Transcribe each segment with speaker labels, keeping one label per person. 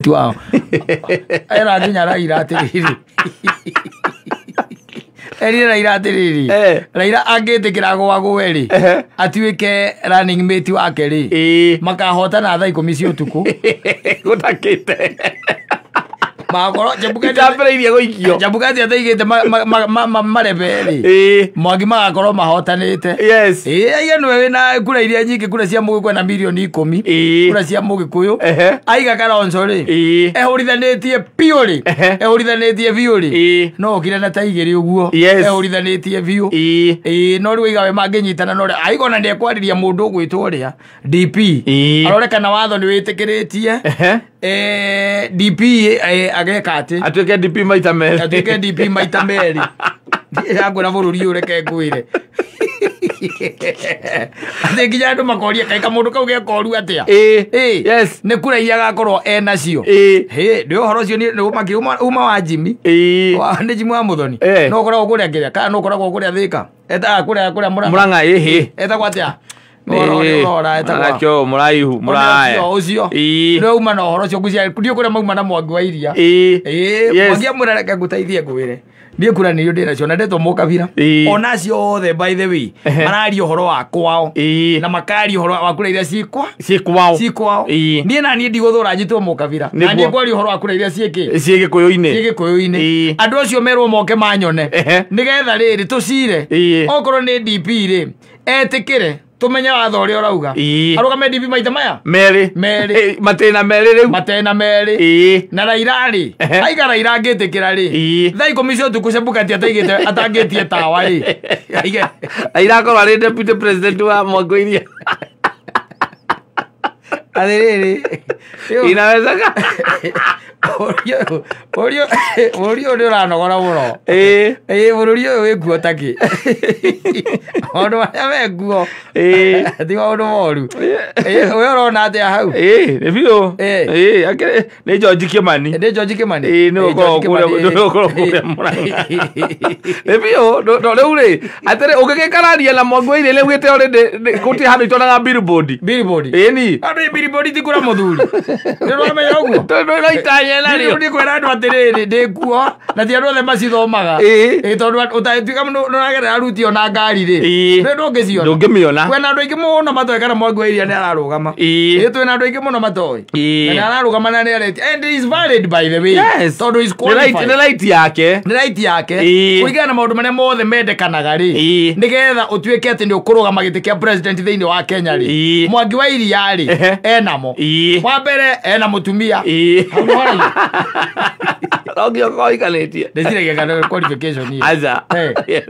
Speaker 1: Wao era nginya Raila atiriri, erire Raila atiriri, Raila angĩtĩkĩra gwagwe rĩ, atuĩke running mate wake rĩ, makahotana thaa 10 cia ũtukũ.
Speaker 2: Gũtakĩte.
Speaker 1: Magakorwo Chebukati
Speaker 2: itambĩrĩirie gũikio.
Speaker 1: Chebukati ataigĩte marebe rĩ, Mwangi magakorwo mahotanĩte.
Speaker 2: Yes.
Speaker 1: Ĩĩ, aiga nĩwe wĩna kura iria nyingĩ, kura cia Mũgĩkũyũ na mirioni 10 kura cia Mũgĩkũyũ. Aiga Kalonzo rĩ, ehũrithanĩtie biũ rĩ, ehũrithanĩtie biũ rĩ, no okire na ta 2 ũguo, ehũrithanĩtie biũ. Ĩĩ, no rĩu aiga we mangĩnyitana na ũrĩa aiga ona nĩekwarĩria mũndũ ũgwĩtwo ũrĩa DP, arore kana watho nĩ wĩtĩkĩrĩtie DP ageka atĩ
Speaker 2: atuĩke DP maita merĩ.
Speaker 1: Atuĩke DP maita merĩ. Akwĩra bũrũri ũyũ reke ngwĩre atĩ nginya andũ makoria kaĩ kamũndũ kau gekoru atĩa.
Speaker 2: Ĩĩ. Yes.
Speaker 1: Nĩ kura iria agakorwo enacio.
Speaker 2: Ĩĩ.
Speaker 1: Nĩ ũhoro ũcio nĩ ũmaki uma wa Jimmy.
Speaker 2: Ĩĩ.
Speaker 1: Nĩ Jimmy wa Muthoni. No ũkoragwo kũrĩa kĩrĩa kana no ũkoragwo kũrĩa Thika, etaga kũrĩa kũrĩa Murang'a.
Speaker 2: Murang'a, ĩhĩ.
Speaker 1: Etagwo atĩa?
Speaker 2: Nakĩo mũraihu mũraya.
Speaker 1: Ũcio nĩwe uma na ũhoro ũcio ngwĩciria ndiũ kũrĩa mauma na Mwangi wa Iria.
Speaker 2: Ĩĩ.
Speaker 1: Mwangi amwĩra reke ngũteithie ngwĩre niĩ kura nĩyo ndĩ nacio na ndetwo mũkabira ona acio othe by the way mararia ũhoro wa kwao na makaria ũhoro wa kura iria ciĩ
Speaker 2: ciĩ kwao
Speaker 1: ciĩ kwao. Niĩ na niĩ ndigũthũra nyitwo mũkabira na niĩ ngwaria ũhoro wa kura iria ciĩ kĩ
Speaker 2: ciĩ gĩkũyũ-inĩ.
Speaker 1: Ciĩ gĩkũyũ-inĩ. Andũ acio merwo moke manyone nĩgetha rĩrĩ tũcire okorwo nĩ DP rĩ etĩkĩre tumenye watho ũrĩa ũrauga arũgame DP maita maya
Speaker 2: merĩ
Speaker 1: merĩ
Speaker 2: matena merĩ rĩu
Speaker 1: matena merĩ. Na Raila rĩ, aiga Raila angĩtĩkĩra rĩ, thaa 10 cia ũtukũ Chebukati ataigĩte atangĩtie tawa rĩ,
Speaker 2: Raila akorwo arĩ deputy president wa Mwangi wa Iria.
Speaker 1: Atĩrĩrĩ,
Speaker 2: inawezeka.
Speaker 1: Ũrĩa ũyũ nĩ ũranogora mũno.
Speaker 2: Ĩĩ,
Speaker 1: bũrũri ũyũ wĩ nguo takĩ maũndũ marĩa me nguo ti maũndũ moru. We ũrona atĩa hau?
Speaker 2: Ĩĩ, nĩ biũ. Ĩĩ, nĩ George Kimani.
Speaker 1: Nĩ George Kimani.
Speaker 2: Ĩĩ, nĩ ũkoragwo kũrĩa Murang'a. Nĩ biũ. Rĩu rĩ, atĩrĩ ũngĩgĩkarania na Mwangi wa Iria rĩu gĩte already gũtirĩ handũ itonaga billboard.
Speaker 1: Billboard.
Speaker 2: Ĩni.
Speaker 1: Andũ billboard ti kũra mũthuri. Nĩ ũramenya ũguo?
Speaker 2: Tondũ no itanye narĩo.
Speaker 1: Nĩ kwĩra andũ atĩrĩrĩ ndĩ kuo na ti andũ othe macithomaga.
Speaker 2: Ĩĩ.
Speaker 1: Tondũ ũtagĩtuĩka nĩ ũragerera ruti ona ngari rĩ,
Speaker 2: Ĩĩ.
Speaker 1: ndũngĩciona.
Speaker 2: Ndũngĩmĩona.
Speaker 1: Kwĩna andũ aingĩ mũno matoĩ kana Mwangi wa Iria nĩ ararũgama.
Speaker 2: Ĩĩ.
Speaker 1: Twĩna andũ aingĩ mũno matoĩ.
Speaker 2: Ĩĩ.
Speaker 1: Na nĩ ararũgama na nĩ aretia. And he is valid by the way.
Speaker 2: Yes.
Speaker 1: Tondũ he is qualified.
Speaker 2: Nĩ right yake.
Speaker 1: Nĩ right yake.
Speaker 2: Ĩĩ.
Speaker 1: Kũringana na maũndũ marĩa mothe mendekanaga rĩ,
Speaker 2: Ĩĩ.
Speaker 1: nĩgetha ũtuĩke atĩ nĩ ũkũrũgama gĩtĩ kĩa president thĩinĩ wa Kenya rĩ,
Speaker 2: Ĩĩ.
Speaker 1: Mwangi wa Iria rĩ, enamo.
Speaker 2: Ĩĩ.
Speaker 1: Wa mbere ena mũtumia.
Speaker 2: Ĩĩ.
Speaker 1: Hau nĩ horagia.
Speaker 2: No nginya ũkorwo ũikarĩtie.
Speaker 1: Ndĩciragia kana qualification ĩyo.
Speaker 2: Aca. Yes.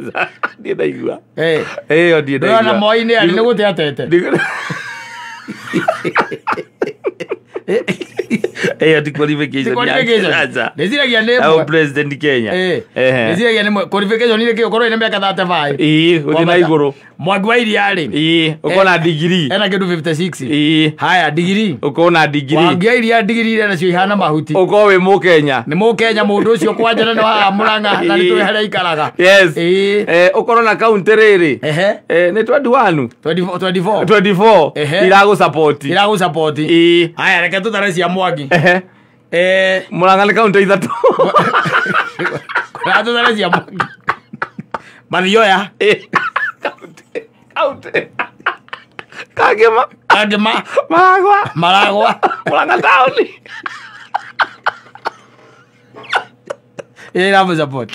Speaker 2: Ndiĩ ndaigua. Ĩyo ndiĩ ndaigua.
Speaker 1: Ndĩrona Moi-inĩ arĩ nĩ gũte atete.
Speaker 2: Ĩyo ti qualification.
Speaker 1: Ti qualification.
Speaker 2: Aca.
Speaker 1: Ndĩciragia nĩ
Speaker 2: Au president Kenya.
Speaker 1: Ndĩciragia nĩ qualification nĩ kĩ ũkorwo ĩna mĩaka 35.
Speaker 2: Ĩĩ, gũthiĩ na igũrũ.
Speaker 1: Mwangi wa Iria rĩ.
Speaker 2: Ĩĩ, ũkorwo na degree.
Speaker 1: Ena kĩndũ 56.
Speaker 2: Ĩĩ.
Speaker 1: Haya, degree.
Speaker 2: Ũkorwo na degree.
Speaker 1: Mwangi wa Iria degree iria nacio ihana mahuti.
Speaker 2: Ũkorwo wĩ Mũkenya.
Speaker 1: Nĩ Mũkenya mũndũ ũcio kwanja na nĩ wa Murang'a na nĩ tũĩ harĩa aikaraga.
Speaker 2: Yes.
Speaker 1: Ĩĩ.
Speaker 2: Ũkorwo na county rĩrĩ. Nĩ 21.
Speaker 1: 24.
Speaker 2: 24. Iragũ support.
Speaker 1: Iragũ support.
Speaker 2: Ĩĩ.
Speaker 1: Haya, reke tũtare cia Mwangi.
Speaker 2: Murang'a nĩ county 3.
Speaker 1: Reke tũtare cia Mwangi. Mathioya.
Speaker 2: County. Kangema.
Speaker 1: Kangema.
Speaker 2: Maragwa.
Speaker 1: Maragwa.
Speaker 2: Murang'a taũni.
Speaker 1: Ĩrĩa ĩramũ support.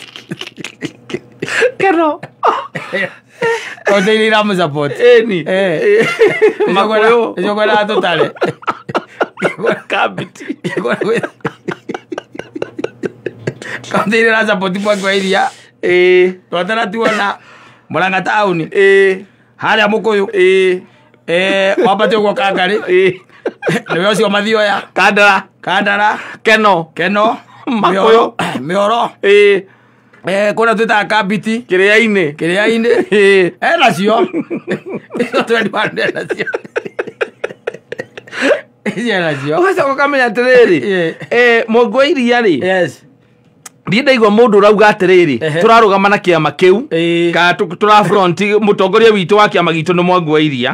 Speaker 2: Keno.
Speaker 1: County iria iramũ support.
Speaker 2: Ĩni. Makũyũ.
Speaker 1: Icio ngwendaga tũtare.
Speaker 2: Kabiti.
Speaker 1: County iria ĩrasupport Mwangi wa Iria.
Speaker 2: Ĩĩ.
Speaker 1: Twatara tuona Murang'a taũni.
Speaker 2: Ĩĩ.
Speaker 1: Harĩa Mũkũyũ.
Speaker 2: Ĩĩ.
Speaker 1: Wambate ũguo Kangarĩ.
Speaker 2: Ĩĩ.
Speaker 1: Nĩwe ũcio Mathioya.
Speaker 2: Kandara.
Speaker 1: Kandara.
Speaker 2: Keno.
Speaker 1: Keno.
Speaker 2: Makũyũ.
Speaker 1: Mĩoro.
Speaker 2: Ĩĩ.
Speaker 1: Kũrĩa twĩtaga Kabiti.
Speaker 2: Kĩrĩa-inĩ.
Speaker 1: Kĩrĩa-inĩ.
Speaker 2: Ĩĩ.
Speaker 1: Enacio. Icio 21 enacio. Icio enacio.
Speaker 2: Ũgacoka ũkamenya atĩrĩrĩ. Mwangi wa Iria rĩ.
Speaker 1: Yes.
Speaker 2: Ndiĩ ndaigua mũndũ ũrauga atĩrĩrĩ tũrarũgama na kĩama kĩu kana tũra front mũtongoria witũ wa kĩama gitũ nĩ Mwangi wa Iria.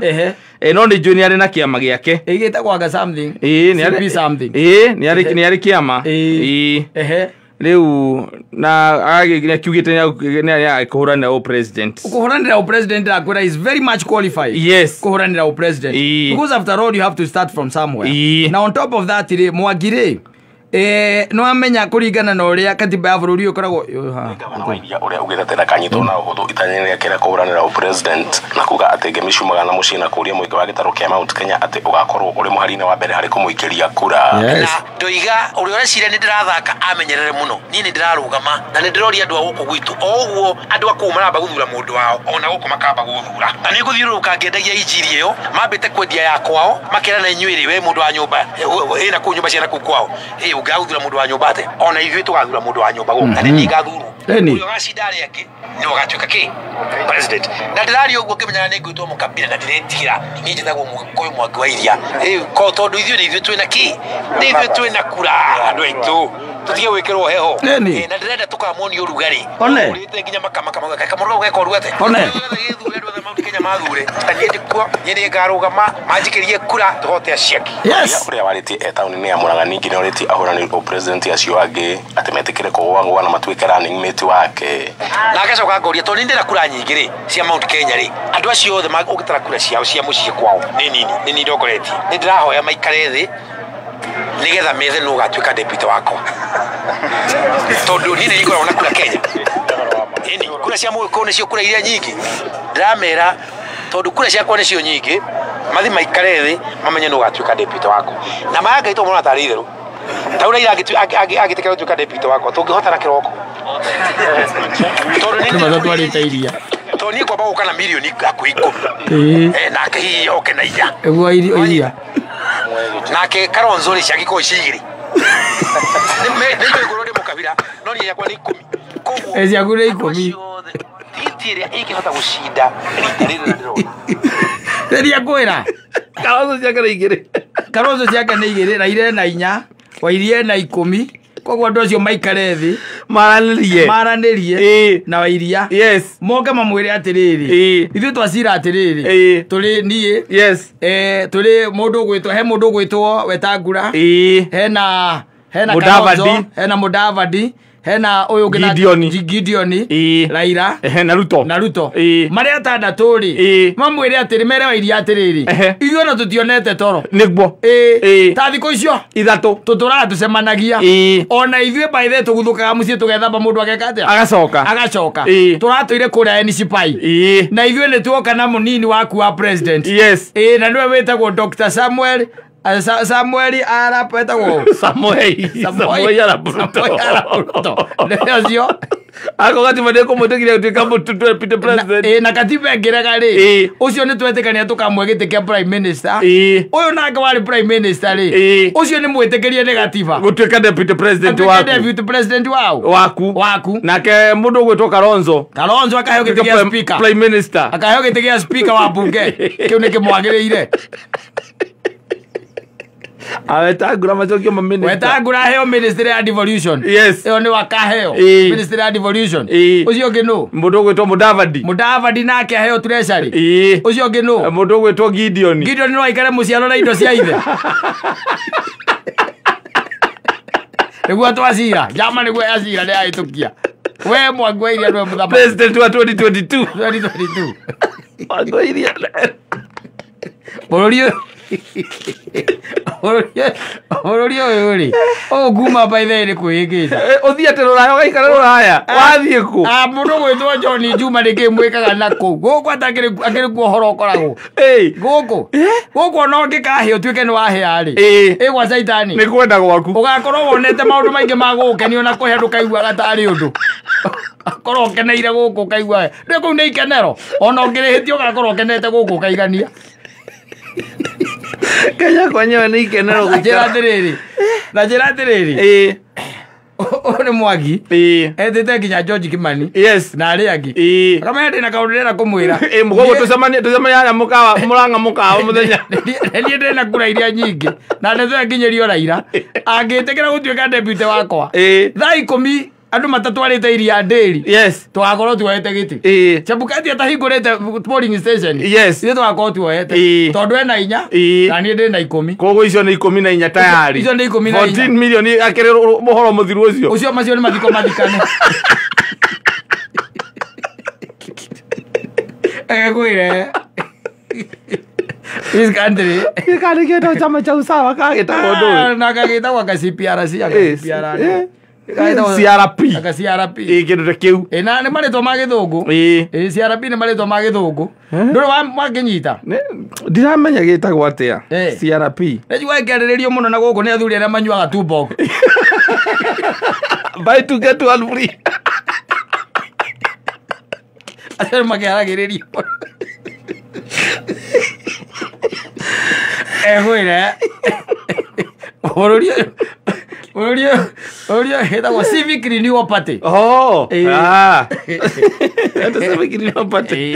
Speaker 2: No nĩ njũĩ nĩ arĩ na kĩama gĩake.
Speaker 1: Ĩgĩtagwo something.
Speaker 2: Ĩĩ
Speaker 1: something.
Speaker 2: Ĩĩ nĩ arĩ kĩama. Ĩĩ. Rĩu na akiugĩte nĩ akũhũranĩra ũ president.
Speaker 1: Kũhũranĩra ũ president akwĩra is very much qualified.
Speaker 2: Yes.
Speaker 1: Kũhũranĩra ũ president. Because after all you have to start from somewhere. Na on top of that rĩ Mwangi rĩ no amenya kũringana na ũrĩa katiba ya bũrũri ũkoragwo
Speaker 3: ũrĩa ugĩte atĩ ndakanyitwo na ũhũthũ itanya-inĩ rĩake rĩa kũhũranĩra ũpresident na kuga atĩ ngemi ciumaga na mũciĩ na kũũria mũingĩ wa gĩtarũ kĩa Mount Kenya atĩ ũgakorwo ũrĩ mũhari-inĩ wa mbere harĩ kũmũikĩria kura.
Speaker 4: Na ndoiga ũrĩa ũreciria nĩ ndĩrathaka amenyerere mũno niĩ nĩ ndĩrarũgama na nĩ ndĩroria andũ a gũkũ gwitũ o ũguo andũ a kũu maramba gũthura mũndũ wao ona gũkũ makamba gũthura na nĩ ngũthiũrũrũka ngĩendagia injiri ĩyo mambĩte kwendia ya kwao makerana inyuĩ rĩ we mũndũ wa nyũmba ĩna kũu nyũmba ciana kũu kwao ũngĩgathura mũndũ wa nyũmba atĩa ona ithuĩ tũgathura mũndũ wa nyũmba gũkũ na nĩ ngathurwo ũrĩa ũgacinda arĩa angĩ nĩwe ũgatuĩka kĩ president na ndĩraria ũguo ngĩmenyaga nĩ ngwĩtwo mũkabira na ndĩretigĩra niĩ njĩtagwo Mũgĩkũyũ Mwangi wa Iria tondũ ithuĩ nĩ ithuĩ twĩna kĩ nĩ ithuĩ twĩna kura andũ aitũ tũtige gwĩkĩrwo heho na ndĩrenda tũkamuonia ũrugarĩ ũrĩte nginya makamaka kamũrũ geka ũru atĩa gĩthure andũ othe Mount Kenya mathure na niĩ ndĩkuo niĩ nĩ ngarũgama manjikĩrie kura tũhote acio angĩ.
Speaker 1: Yes.
Speaker 3: Ũrĩa warĩtie e taũni-inĩ ya Murang'a ningĩ nĩ orĩtie ahũranĩri ũpresident acio angĩ atĩ metĩkĩre kũgũagũa na matuĩke running mate wake.
Speaker 4: Na agacoka ngoria tondũ nĩ ndĩna kura nyingĩ rĩ cia Mount Kenya rĩ andũ acio othe ũngĩtara kura ciao cia mũciĩ kwao nĩ nini nĩ niĩ ndongoretie nĩ ndĩrahoya maikare thĩ nĩgetha methe nũ ũgatuĩka deputy wakwa tondũ niĩ nĩ ngoragwo na kura Kenya. Ĩni kura cia Mũgĩkũyũ nĩcio kura iria nyingĩ ndĩramera tondũ kura ciakwa nĩcio nyingĩ mathi maikare thĩ mamenye nũ ũgatuĩka deputy wakwa na maya ngaitwo mona tarĩ itherũ ta ũrĩa ira angĩtĩkĩra gũtuĩka deputy wakwa tũngĩhotana kĩroko tondũ
Speaker 1: nĩ iria
Speaker 4: tondũ niĩ ngwamba gũka na mirioni hakuhĩ 10 nake hihi oke na inya
Speaker 1: ĩguo iria
Speaker 4: nake Kalonzo rĩ ciangĩkorwo ici igĩrĩ nĩ ngũrwo ndĩ mũkabira no niĩ yakwa nĩ 10 koguo
Speaker 1: ciaku nĩ 10
Speaker 4: tigiti ĩrĩa ĩngĩhota gũcinda rita rĩrĩ ndĩrona
Speaker 1: rĩrĩa ngwĩra
Speaker 2: Kalonzo ciake nĩ 2
Speaker 1: Kalonzo ciake nĩ 2 Raila ena 4 Wairia ena 10 koguo andũ acio maikare thĩ maranĩrie na Wairia.
Speaker 2: Yes.
Speaker 1: Moke mamwĩre atĩrĩrĩ ithuĩ twacira atĩrĩrĩ tũrĩ niĩ.
Speaker 2: Yes.
Speaker 1: Tũrĩ mũndũ ũgwĩtwo he mũndũ ũgwĩtwo Wetangula hena Kalonzo hena Mudavadi hena ũyũ ũngĩ Gideon Raila
Speaker 2: na Ruto
Speaker 1: na Ruto marĩa atandatũ rĩ mamwĩre atĩrĩ mere Wairia atĩrĩrĩ ithuĩ ona tũtionete toro
Speaker 2: nĩguo
Speaker 1: ta thikũ icio
Speaker 2: 3
Speaker 1: tũtũraga tũcemanagia ona ithuĩ by the way tũguthũkaga mũciĩ tũgethamba mũndũ ageka atĩa
Speaker 2: agacoka
Speaker 1: tũratũire kũrĩa Enisipai na ithuĩ nĩ tuoka na mũnini waku wa president.
Speaker 2: Yes.
Speaker 1: Na nĩwe wĩtagwo Dr. Samuel Samuel Arap wetagwo
Speaker 2: Samuel Arap
Speaker 1: Ruto nĩ ũcio
Speaker 2: ako gatiba nĩ kũmwĩtĩkĩria gũtuĩka deputy president
Speaker 1: na katiba ĩngĩrega rĩ ũcio nĩ twetĩkania tũkamwe gĩtĩ kĩa prime minister ũyũ nake warĩ prime minister rĩ ũcio nĩ mwĩtĩkĩrie nĩ gatiba
Speaker 2: gũtuĩka deputy president waku
Speaker 1: deputy president wao
Speaker 2: waku nake mũndũ ũgwĩtwo Kalonzo
Speaker 1: akaheo gĩtĩ gĩa speaker
Speaker 2: prime minister
Speaker 1: akaheo gĩtĩ gĩa speaker wa bunge kĩu nĩ kĩmwagĩrĩire.
Speaker 2: Wetangula macokio ma minister
Speaker 1: Wetangula aheo ministry ya devolution.
Speaker 2: Yes.
Speaker 1: Ĩyo nĩ wakaheo ministry ya devolution. Ũcio ũngĩ nũ
Speaker 2: mũndũ ũgwĩtwo Mudavadi
Speaker 1: nake aheo treasury. Ũcio ũngĩ nũ
Speaker 2: mũndũ ũgwĩtwo Gideon
Speaker 1: no aikare mũciaro na indo cia ithe nĩguo twacira njama nĩguo yacira nĩ yahĩtũkia we Mwangi wa Iria nĩwe mũthamaki
Speaker 2: president wa 2022 Mwangi wa Iria
Speaker 1: bũrũri bũrũri ũyũ rĩ ũũ by the way nĩ kwĩhĩngĩca
Speaker 2: ũthiĩ atĩ rũraya ũgaikara rũraya wathiĩ kũ
Speaker 1: mũndũ ũgwĩtwo John Juma nĩ kĩ mwĩkaga na kũu gũkũ ata akĩrĩ kuo ũhoro ũkoragwo gũkũ gũkũ ona ũngĩkahĩa ũtuĩke nĩ wahĩa rĩ ĩ gwa caitani
Speaker 2: nĩ kwenda gwaku
Speaker 1: ũgakorwo wonete maũndũ maingĩ ma gũgũkenia ona kũhĩa ndũkaiguaga tarĩ ũndũ korwo ũkeneire gũkũ ũkaigua ndĩ kũu nĩ ikenero ona ũngĩrĩhĩtio ũgakorwo ũkenete gũkũ ũkaigania
Speaker 2: Kenya kwenyewe nĩ ikenero
Speaker 1: gũikara na njĩra atĩrĩrĩ ũyũ nĩ Mwangi etĩte nginya George Kimani
Speaker 2: yes
Speaker 1: na arĩa angĩ akamenya ndĩna kaũndũ ndĩrenda kũmwĩra
Speaker 2: koguo tũcemanie harĩa mũkawa Mũrang'a mũkawa mũthenya
Speaker 1: niĩ ndĩna kura iria nyingĩ na ndeto ĩyo nginyĩrio Raila angĩtĩkĩra gũtuĩka deputy wakwa thaa 10 Andũ matatwarĩte iria ndĩri.
Speaker 2: Yes.
Speaker 1: Tũgakorwo tuoete gĩtĩ.
Speaker 2: Ĩĩ.
Speaker 1: Chebukati atahingũrĩte polling station.
Speaker 2: Yes.
Speaker 1: Ithuĩ tũgakorwo tuoete.
Speaker 2: Ĩĩ.
Speaker 1: Tondũ ena 4.
Speaker 2: Ĩĩ.
Speaker 1: Na niĩ ndĩ na 10.
Speaker 2: Koguo icio nĩ 14 tayari.
Speaker 1: Icio nĩ 14.
Speaker 2: 14 million akĩrĩ ũhoro mũthiru ũcio.
Speaker 1: Ũcio macio nĩ mathiko mathikane. Ekwire. This country.
Speaker 2: Gĩkarĩ kĩndũ chama cha usawa kagĩtagwo ndũĩ.
Speaker 1: Na kagĩtagwo ka CPRC aka
Speaker 2: Ĩĩ,
Speaker 1: CPRC.
Speaker 2: ĩĩ.
Speaker 1: Kagĩtagwo
Speaker 2: CRP.
Speaker 1: aka CRP.
Speaker 2: Ĩĩ kĩndũ ta kĩu.
Speaker 1: Ĩĩ na nĩ marĩtwa ma gĩthũngũ.
Speaker 2: Ĩĩ.
Speaker 1: Ĩĩ CRP nĩ marĩtwa ma gĩthũngũ. Ndũrĩ wakĩnyita.
Speaker 2: Ndiramenya gĩtagwo atĩa.
Speaker 1: Eh.
Speaker 2: CRP.
Speaker 1: Njiguaga ĩkĩarĩrĩrio mũno na gũkũ nĩ athuri arĩa manyuaga Tuborg.
Speaker 2: Buy two get one free.
Speaker 1: Acio nĩ makĩaragĩrĩrio mũno. Ekwĩre bũrũri ũyũ wĩtagwo Civic Renewal Party.
Speaker 2: Oh.
Speaker 1: Ĩĩ.
Speaker 2: Ah. Ata Civic Renewal Party.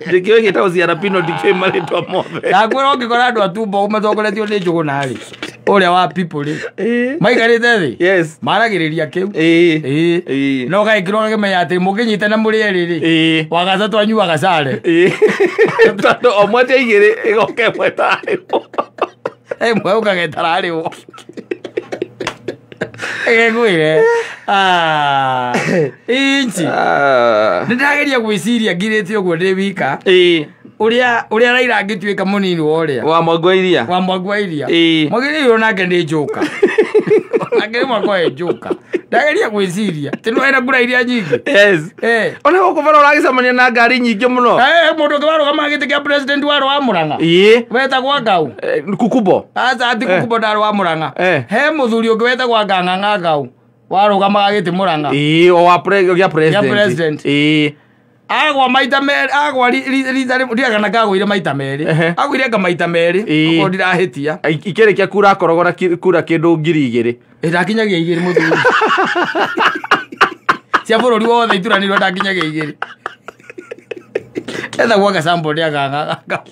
Speaker 2: Ndikĩũĩ gĩtagwo CRP no ndikĩũĩ marĩtwa mothe.
Speaker 1: Ndakwĩra ũngĩkora andũ a Tuborg matongoretio nĩ Njũgũna rĩ, ũrĩa wa people rĩ,
Speaker 2: Ĩĩ.
Speaker 1: maikarĩte thĩ
Speaker 2: Yes.
Speaker 1: maragĩrĩria kĩu.
Speaker 2: Ĩĩ.
Speaker 1: Ĩĩ.
Speaker 2: Ĩĩ.
Speaker 1: Na ũgagĩkĩrwo ũgakĩmenya atĩ mũngĩnyitana mũrĩ erĩ rĩ,
Speaker 2: Ĩĩ.
Speaker 1: wagatatũ anyuaga care.
Speaker 2: Ĩĩ. Tondũ o mwetia igĩrĩ ĩgoka ĩmwe ĩtararĩhwo.
Speaker 1: Ĩmwe ũkaga ĩtararĩhwo. Ĩgĩkwĩre. Ah. Inchi.
Speaker 2: Ah.
Speaker 1: Nĩ ndĩrageria gwĩciria ngirĩte ũguo ndĩ wika.
Speaker 2: Ĩĩ.
Speaker 1: Ũrĩa Raila angĩtuĩka mũnini wa ũrĩa.
Speaker 2: Wa Mwangi wa Iria.
Speaker 1: Wa Mwangi wa Iria.
Speaker 2: Ĩĩ.
Speaker 1: Mwangi wa Iria onake nĩ njoka. Onake nĩ mwaka wa njoka. Ndageria gwĩciria. Atĩ no ena kura iria nyingĩ.
Speaker 2: Yes.
Speaker 1: Eh.
Speaker 2: Ona gũkũ bara ũragĩcemania na ngari nyingĩ mũno.
Speaker 1: Mũndũ ũngĩ warũgama gĩtĩ kĩa president warũ wa Murang'a.
Speaker 2: Ĩĩ.
Speaker 1: Wetagwo Ngau.
Speaker 2: Kukubo.
Speaker 1: Aca ati Kukubo ndarĩ wa Murang'a.
Speaker 2: Eh.
Speaker 1: He mũthuri ũngĩ wetagwo Ngang'ang'a Ngau. Warũgamaga gĩtĩ Murang'a.
Speaker 2: Ĩĩ, o wa gĩa president.
Speaker 1: Gĩa president.
Speaker 2: Ĩĩ.
Speaker 1: Agwa maita merĩ, agwa rita rĩmwe, ndiũĩ kana kagũire maita merĩ.
Speaker 2: Ehe.
Speaker 1: Agũire anga maita merĩ,
Speaker 2: Ĩĩ.
Speaker 1: okorwo ndirahĩtia.
Speaker 2: Ikĩrĩkia kura akoragwo na kura kĩndũ 2000.
Speaker 1: Ĩ ndakinyagia 2 mũthuri. Cia bũrũri wothe ituranĩirwo ndakinyagia 2. Ethagwo anga somebody Ngang'ang'a Ngau.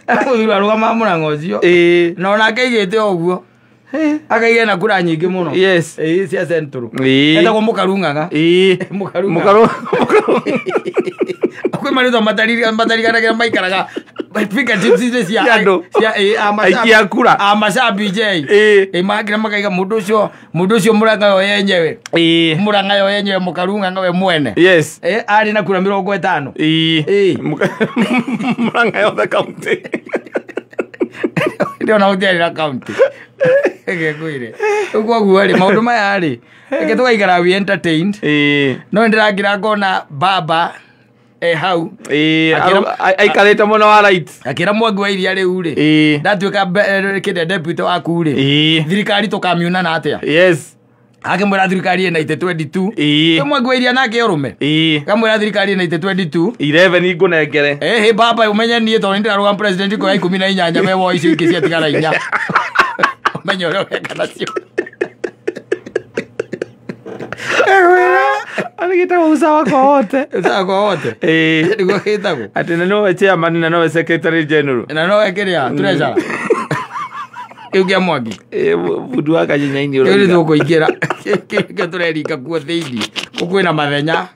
Speaker 1: Mũthuri arũgamaga Murang'a ũcio.
Speaker 2: Ĩĩ.
Speaker 1: Na onake aigĩte o ũguo. Akaigĩa na kura nyingĩ mũno.
Speaker 2: Yes.
Speaker 1: Ĩĩ cia Central.
Speaker 2: Ĩĩ.
Speaker 1: Etagwo Mũkarung'ang'a.
Speaker 2: Ĩĩ.
Speaker 1: Mũkarung'ang'a.
Speaker 2: Mũkaru.
Speaker 1: Kwĩ marĩtwa matariganagĩra maikaraga fingertips-inĩ cia
Speaker 2: Cia andũ.
Speaker 1: cia ĩĩ, a macabi-
Speaker 2: Aikia a kura.
Speaker 1: a macabi J.
Speaker 2: Ĩĩ.
Speaker 1: Ĩĩ makĩra makaiga mũndũ ũcio Murang'a yo yenyewe.
Speaker 2: Ĩĩ.
Speaker 1: Murang'a yo yenyewe Mũkarung'ang'a we mwene.
Speaker 2: Yes.
Speaker 1: Ĩĩ arĩ na kura 50.
Speaker 2: Ĩĩ.
Speaker 1: Ĩĩ.
Speaker 2: Murang'a yothe county.
Speaker 1: Ndĩrona gũtiarĩ na county. Ĩgĩkwĩre. Rĩu koguo rĩ maũndũ maya rĩ reke tũgaikara we entertained.
Speaker 2: Ĩĩ.
Speaker 1: No nĩndĩrakĩra ngona baba e hau.
Speaker 2: Ĩĩ,
Speaker 1: Akĩra
Speaker 2: aikarĩte mwena wa right.
Speaker 1: Akĩra Mwangi wa Iria rĩu rĩ.
Speaker 2: Ĩĩ.
Speaker 1: Ndatuĩka kĩrĩa deputy waku rĩ.
Speaker 2: Ĩĩ.
Speaker 1: Thirikari tũkamiuna na atĩa?
Speaker 2: Yes.
Speaker 1: Akĩmwĩra thirikari ĩna itĩ 22.
Speaker 2: Ĩĩ.
Speaker 1: Rĩu Mwangi wa Iria nake ũrũme.
Speaker 2: Ĩĩ.
Speaker 1: Akamwĩra thirikari ĩna itĩ 22.
Speaker 2: 11 ngũnengere.
Speaker 1: Ĩhĩ baba ũmenye niĩ tondũ nĩndĩrarũgama president kwa 18 we woe icio ingĩ ciatigara 4. Ũmenye ũrĩa ũreka nacio.
Speaker 2: Arĩgĩtagwo usawa kwa wote.
Speaker 1: Usawa kwa wote.
Speaker 2: Ĩĩ.
Speaker 1: Nĩguo gĩtagwo.
Speaker 2: Atĩ na nowe chairman na nowe secretary general.
Speaker 1: Na nowe kĩrĩa treasurer. Kĩu kĩa Mwangi.
Speaker 2: Ĩĩ, bundu wa kanyenyainĩ
Speaker 1: Kĩu nĩ
Speaker 2: ũroiga.
Speaker 1: tũkũingĩra. Kĩu nĩkĩo tũreringa kuo thĩinĩ. Kũu kwĩna mathenya.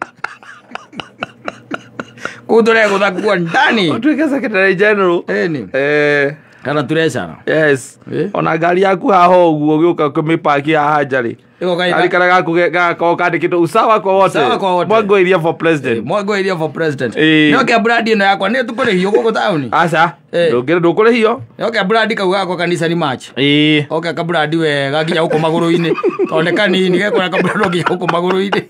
Speaker 1: Kũu tũregũtha kuo ndani.
Speaker 2: Ũtuĩke secretary general.
Speaker 1: Ĩni.
Speaker 2: Eh.
Speaker 1: Kana treasurer.
Speaker 2: Yes.
Speaker 1: Ĩĩ.
Speaker 2: Ona ngari yaku haha ũguo ũgĩũka kũmĩpaki haha nja rĩ.
Speaker 1: Ĩgoka
Speaker 2: Kari karĩa gaku gagakorwo kandĩkĩtwo usawa kwa wote.
Speaker 1: Usawa kwa wote.
Speaker 2: Mwangi wa Iria for president.
Speaker 1: Mwangi wa Iria for president.
Speaker 2: Ĩĩ.
Speaker 1: Nĩoke brand ĩno yakwa nĩ tũkũrĩhio gũkũ taũni.
Speaker 2: Aca.
Speaker 1: Ĩĩ.
Speaker 2: Ndũkũrĩhio.
Speaker 1: Nĩoke brand kau gakwa kanitha nĩ match.
Speaker 2: Ĩĩ.
Speaker 1: Oke kabrandi wega nginya gũkũ magũrũ-inĩ. Tondũ nĩ kanini gekora kabrandi nginya gũkũ magũrũ-inĩ.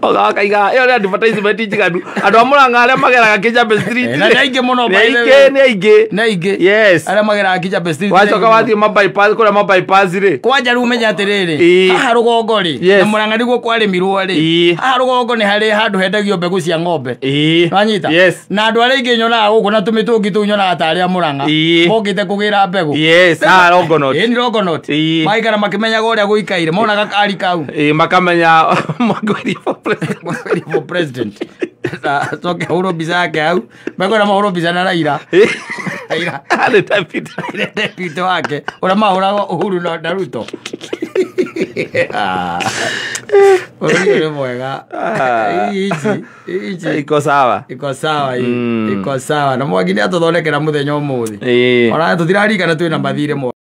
Speaker 2: Ũgakaiga ĩyo nĩ advertisement njiganu. Andũ a Murang'a arĩa mageraga Kijabe Street.
Speaker 1: Na nĩ aingĩ mũno
Speaker 2: Nĩ
Speaker 1: by the
Speaker 2: aingĩ,
Speaker 1: way.
Speaker 2: nĩ aingĩ.
Speaker 1: Nĩ aingĩ.
Speaker 2: Yes.
Speaker 1: Arĩa mageraga Kijabe Street.
Speaker 2: Wacoka wathiĩ ma bypass kũrĩa ma bypass rĩ.
Speaker 1: Kwanja rĩu menya atĩrĩrĩ
Speaker 2: Ĩĩ.
Speaker 1: haha rũgongo rĩ
Speaker 2: Yes.
Speaker 1: na Murang'a nĩguo kwarĩmirwo rĩ
Speaker 2: Ĩĩ.
Speaker 1: haha rũgongo nĩ harĩ handũ hendagio mbegũ cia ng'ombe.
Speaker 2: Ĩĩ.
Speaker 1: Wanyita?
Speaker 2: Yes.
Speaker 1: Na andũ arĩa aingĩ nyonaga gũkũ na tũmĩtũngi tũu nyonaga tarĩ a Murang'a.
Speaker 2: Ĩĩ.
Speaker 1: Mokĩte kũgĩra mbegũ.
Speaker 2: Yes, haha Longonot.
Speaker 1: Ĩĩ nĩ Longonot.
Speaker 2: Ĩĩ.
Speaker 1: Magaikara makĩmenyaga ũrĩa gũikaire monaga kari kau.
Speaker 2: Ĩĩ, makamenya Mwangi wa Iria for president.
Speaker 1: Mwangi wa Iria for president. Na acoke ahũrwo mbica yake hau. Mekwenda mahũrwo mbica na Raila. Raila.
Speaker 2: Arĩ deputy.
Speaker 1: Nĩ deputy wake ũrĩa mahũragwo Uhuru na Ruto. Ah. Bũrũri ũyũ nĩ mwega. Ici ici
Speaker 2: Iko sawa.
Speaker 1: Iko sawa hii. Iko sawa na Mwangi nĩ atũthondekera mũthenya ũmũthĩ.
Speaker 2: Ĩĩ.
Speaker 1: Ona tũtirarikana twĩna mathirĩ.